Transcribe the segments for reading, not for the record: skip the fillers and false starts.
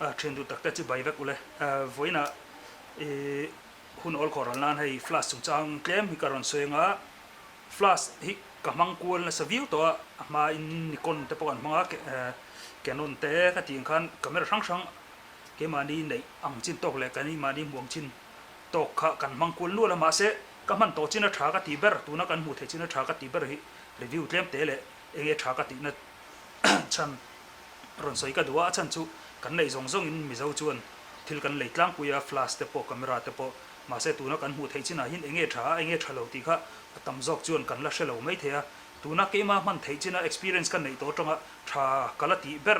Thian duh tak te chu bai vek ule. Vawiinah i hun awl khawh ral nan hei flash chungchang tlem hi ka rawn sawi anga flash hi ka hmang kual nasa viau tawh a, a hmain Nikon te pawh kan hmang a, Canon te ka tih ang khan camera hrang hrang keimahni neih ang chin tawk leh keimahni hmuh ang chin tawk kha kan hmang kual nual a, mahse ka hman tawh chin a tha ka tih ber, tuna kan hmuh theih chin a tha ka tih ber hi review tlem te leh enge tha ka tihna chhan rawn sawi ka duh a, a chhan chu kan neih zawng zawngin Mizo chuan thil kan lei tlangpui a, flash te pawh camera te pawh, mahse tuna kan hmuh theih chinah hian enge tha a, enge tha lo tih kha a tam zawk chuan kan la hre lo mai thei a, tuna keimah hman theih china experience ka neih tawh atanga tha ka la tih ber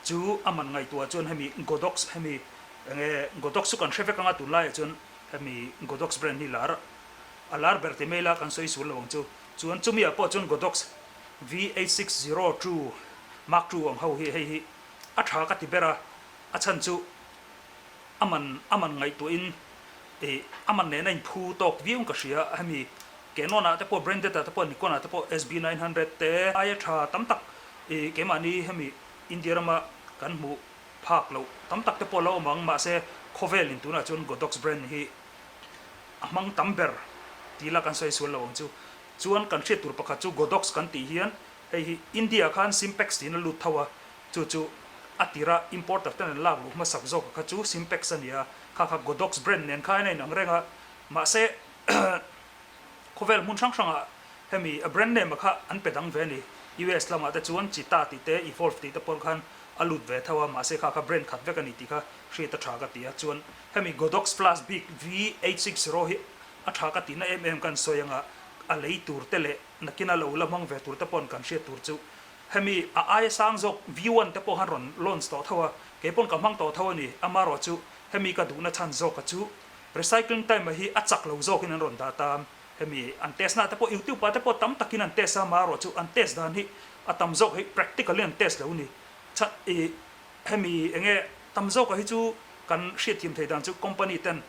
chu a man ngaihtuah chuan hemi Godox hemi enge Godox chu kan hre vek anga tunlaiah chuan hemi Godox brand hi lar a lar ber ti mai la kan sawi sual lo ang chu, chuan chumi ah pawh chuan Godox V8602 Mark ii ang ho hi hei hi a tha ka ti ber a, a chhan chu a man a man ngaihtuahin ih a man nena inphu tawk viau ka hria, hemi Canon ah te pawh branded ah te pawh Nikon ah te pawh SB900 te aia tha tam tak ih keimahni hemi India rama kan hmuh phak loh tam tak te pawh la awm ang mahse khawvel in tunah chuan Godox brand hi a hmang tam ber tih la kan sawi sual lo ang chu. Chuan kan hriat tur pakhat chu Godox kan tih hian hei hi India ah khan Simpex tiin a lut tho a, chu chu a tira importer ten an lak luh hmasak zawk kha chu Simpex a ni a, kha kha Godox brand nen khan a inang reng a, mahse khawvel hmun hrang hrangah hemi a brand name a kha an pe dang ve a ni. US lamah te chuan Cheetah tih te Evolve tih te pawh khan a lut ve tho a, mahse kha kha brand khat vek a ni tih kha hriat a tha ka ti a, chuan hemi Godox Flash bik V860 hi A tha ka tihna em em kan sawi anga a lei tur te leh nakina lo la hmang ve tur te pawn kan hriat tur chu hemi a aia sang zawk V one te pawh han rawn launch tawh tho a, kei pawn ka hmang tawh tho a ni, amarawh chu hemi ka duhna chhan zawk a chu recycling time a hi a chak lo zawkin an rawn dah ta, hemi an test na te pawh youtube ah te pawh tam takin an test a, amarawh chu an test dan hi a tam zawk hi practically an test lo ni, chhan i hemi enge tam zawk a hi chu kan hriatthiam thei dan chu company ten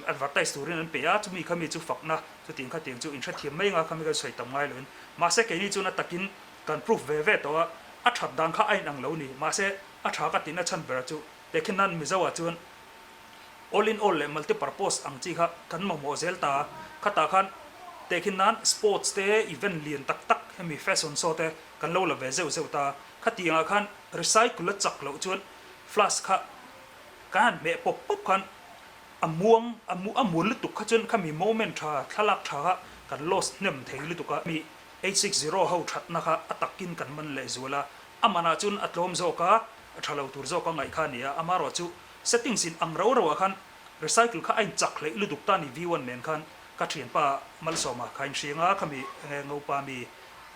Advertise turin an pe a, chumi kha mi chu fakna chutiang kha tiang chu inhrethiam mai anga khami kan sawi tam ngai loin. Mahse keini chuan a takin kan proof ve ve tawh a, a that dan kha a inang lo ni. Mahse a tha ka tihna chhan ber chu tehkhin nan Mizo ah chuan all in all leh multi purpose ang chi kha kan mamawh zel ta a, khatah khan tehkhin nan sports te event lian tak tak hemi fashion show te kan lo la ve zeuh zeuh ta a, khatiang ah khan recycle a chak loh chuan flash kha kan han hmeh pawp pawp khan A muang, a mu, a muan lutuk kha chuan khami moment tha, thlalak tha kha kan lost hnem thei lutuk a, mi 860 ho thatna kha a takin kan man leh zual a, a manah chuan a tlawm zawk a, a tha lo tur zawk a ngaih kha a ni a, amaherawh chu settings in ang rau rau ah khan recycle kha a in chak hleih lutuk ta ni V1 nen khan ka thianpa Malsawma kha in hriang a, khami enge Ngopa mi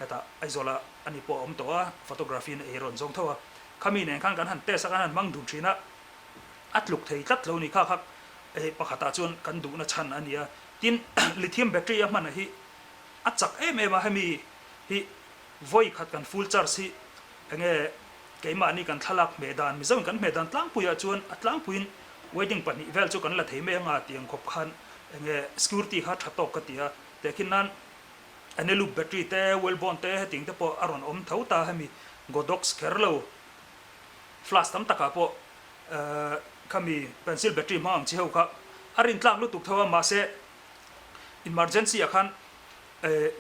hetah Aizawl ah ani pawh a awm tawh a, photography in ei rawn zawng tho a, khami nen khan kan han test a, kan han hmang dun thin a. A tluk thei tlat lo ni kha kha eh pakhatah chuan kan duhna chhan a ni a. Tin, lithium battery a hman hi a chak em em a, hemi hi vawi khat kan full charge hi enge keimahni kan thlalak hmeh dan, Mizoin kan hmeh dan tlangpuiah chuan a tlangpuiin wedding pahnih vel chu kan la thei mai anga tiang khawp khan enge security kha tha tawk ka ti a. Tehkhin nan Eneloop battery te, Wellbone te hetiang te pawh a rawn awm tho ta hemi Godox kher lo flash tam takah pawh Khami pencil battery hmang ang chi ho kha a rin tlak lutuk tho a, mahse emergency ah khan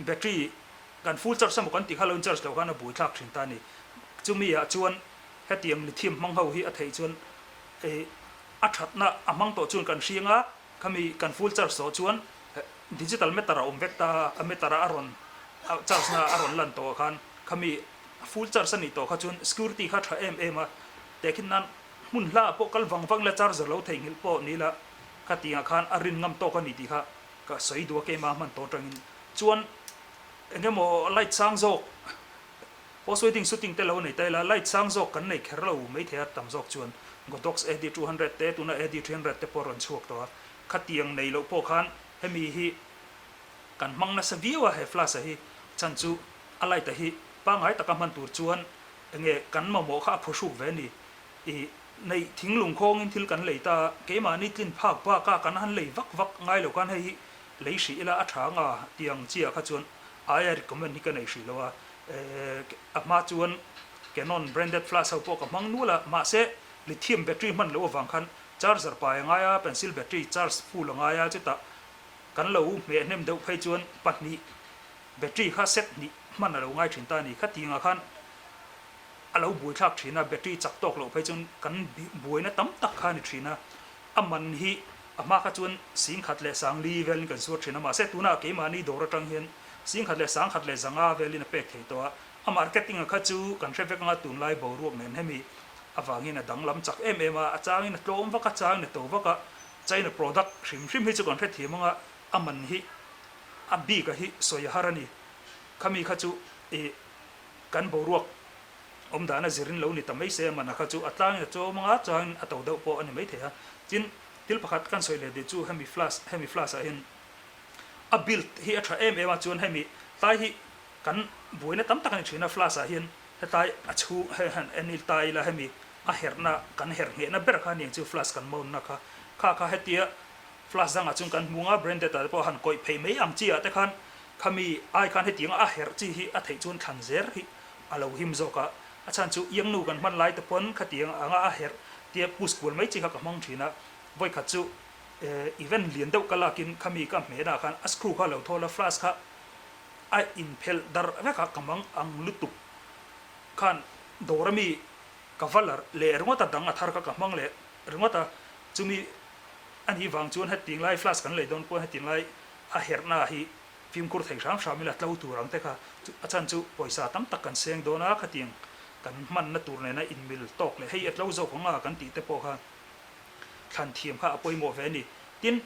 battery kan full charge emaw kan tih kha lo in charge loh khan a bui thlak thin ta a ni. Chumi ah chuan hetiang lithium hmang ho hi a theih chuan a thatna a hmang tawh chuan kan hriang a, khami kan full charge tawh chuan digital meter a awm vek ta a, meter a rawn charge na a rawn lan tawh ah khan khami full charge a nih tawh kha chuan security kha tha em em a. Tehkhin nan hmun hla ah pawh kal vang vang la charger lo theihnghilh pawh ni la kha tih ah khan a rin ngam tawk a ni tih kha ka sawi duh a keimah hman tawh atangin chuan eng emaw light sang zawk post wedding shooting te lo nei ta ila light sang zawk kan nei kher lo maithei a tam zawk chuan Godox AD 200 te tuna AD 300 te pawh a rawn chhuak tawh a khatiang nei loh pawh khan hemi hi kan hmang nasa viau a he flash a hi chhan chu a light a hi pangngai taka hman tur chuan Enge kan mamawh kha a phuhruk ve ni. I neih thinglung khawngin thil kan lei ta, keimahni tlin phak bak a kan han lei vak vak ngai lo khan hei hi lei hrih ila a tha anga tiang chiah kha chuan aia recommend hi ka nei hrih lo a. A hma chuan Canon branded flash ho pawh ka hmang nual a, mahse Lithium battery hman loh avang khan charger pai a ngai a, pencil battery charge full a ngai a, chutah kan lo hmeh hnem deuh phei chuan pahnih battery kha set hnih hman a lo ngai thin ta a ni. Khatiangah khan a lo buaithlak thin a, battery chak tawk loh phei chuan kan buaina tam tak kha a ni thin a, a man hi a hma kha chuan singkhat leh sangli velin kan zuar thin a, mahse tunah keimahni dawr atang hian singkhat leh sangkhat leh zanga velin a pek thei tawh a, a marketing a kha chu kan hre vek anga tunlai boruak nen hemi avangin a danglam chak em em a, a changin a tlawm vak a, changin a to vak a, China product hrim hrim hi chu kan hrethiam anga a man hi a bik a hi sawi a har a ni, khami kha chu ih kan boruak awm dan a zirin lo ni ta mai se a man a kha chu a tlangin a chawm anga changin a to deuh pawh a ni maithei a, tin thil pakhat kan sawi leh dih chu hemi flash hemi flash ah hian a build hi a tha em em a chuan hemi tlai hi kan buaina tam tak a ni thin a flash ah hian hetlai a chhung hei han en ta ila hemi a herhna kan herh nghehna ber kha aniang chu flash kan mount na kha kha kha hetia flash dangah chuan kan hmu anga branded ah te pawh han kawih phei mai ang chi ah te khan khami ai khan hetiang a herh chi hi a theih chuan thlan zer hi a lo him zawk a, a chhan chu iangnu kan hman lai te pawn khatiang anga a herh tia push kual mai chi kha ka hmang thin a, vawikhat chu event lian deuh ka lakin khami ka hmehna ah khan a screw kha a lo thawl a, flash kha a inphelh darh vek a, ka mang ang lutuk khan dawr ami ka va la leh ringawt a, dang a thar kha ka hmang leh ringawt a, chumi a nih vang chuan hetiang lai flash kan lei dawn pawn hetiang lai a herhna hi Fimkhur thei hram hram ila tlo tur ang te kha a chhan chu pawisa tam tak kan seng dawn a, khatiang kan hmanna tur nena inmil tawk leh hei a tlo zawk ang a kan tih te pawh kha thlan thiam kha a pawimawh ve a ni. Tin,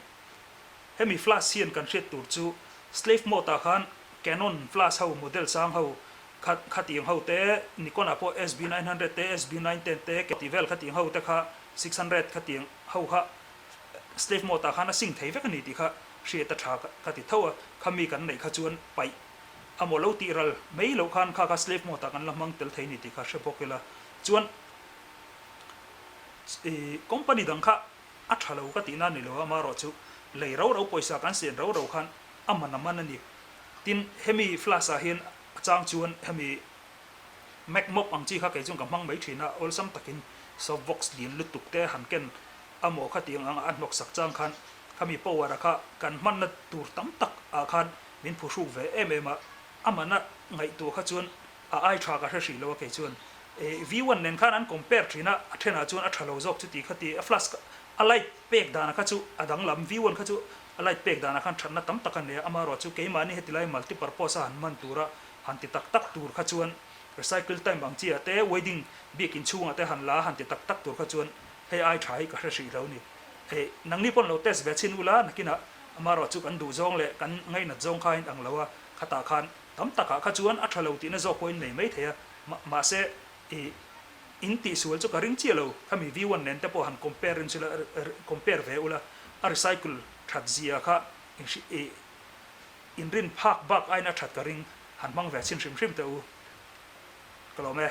hemi flash hian kan hriat tur chu slave mode ah khan Canon flash ho model sang ho kha khatiang ho te Nikon ah pawh SB 900 te SB 910 te tih vel khatiang ho te kha 600 khatiang ho kha Slave mode ah khan a sing thei vek a ni tih kha hriat a tha ka ti tho a, khami kan neih kha chuan paih a maw lo tih ral mai loh khan kha kha slave mode ah kan la hmang tel thei ni tih kha hre bawk ila chuan ih company dang kha a tha lo ka tihna a ni lo a, amaherawh chu lei rau rau pawisa kan sian rau rau khan a man a man a ni. Tin, hemi flash ah hian a chang chuan hemi Mac mop ang chi kha kei chuan ka hmang mai thin a, awlsam takin soft box lian lutuk te han ken a maw kha tiang ang a hnawk sak chang khan khami power a kha kan hmanna tur tam tak ah khan min phuhruk ve em em a, a mana ngaihtuah kha chuan a ai tha ka hre hrih lo a kei chuan eh V one nen khan an compare thin a, a thenah chuan a tha lo zawk chuti kha ti a flash a light pek danah kha chu a danglam V one kha chu a light pek danah khan thatna tam tak a nei a, amaherawh chu keimahni heti lai multi purpose a han hman tura han ti tak tak tur kha chuan recycle time ang chi ah te wedding biakin chhungah te han la a han ti tak tak tur kha chuan Hei ai tha hi ka hre hrih lo ni. Hei, nangni pawn lo test ve chhin ula, nakinah amaherawh chu kan duh zawng leh kan ngainat zawng kha in ang lo a, khatah khan tam takah kha chuan a tha lo tihna zawk pawhin nei mai thei a, mahse i in tihsual chu ka ring chiah lo, khami V one nen te pawh han compare in chula compare ve ula, a recycle that zia kha in hri i in rin phak bak aiin a that ka ring, han hmang ve chhin hrim hrim teh u. Ka lawm e.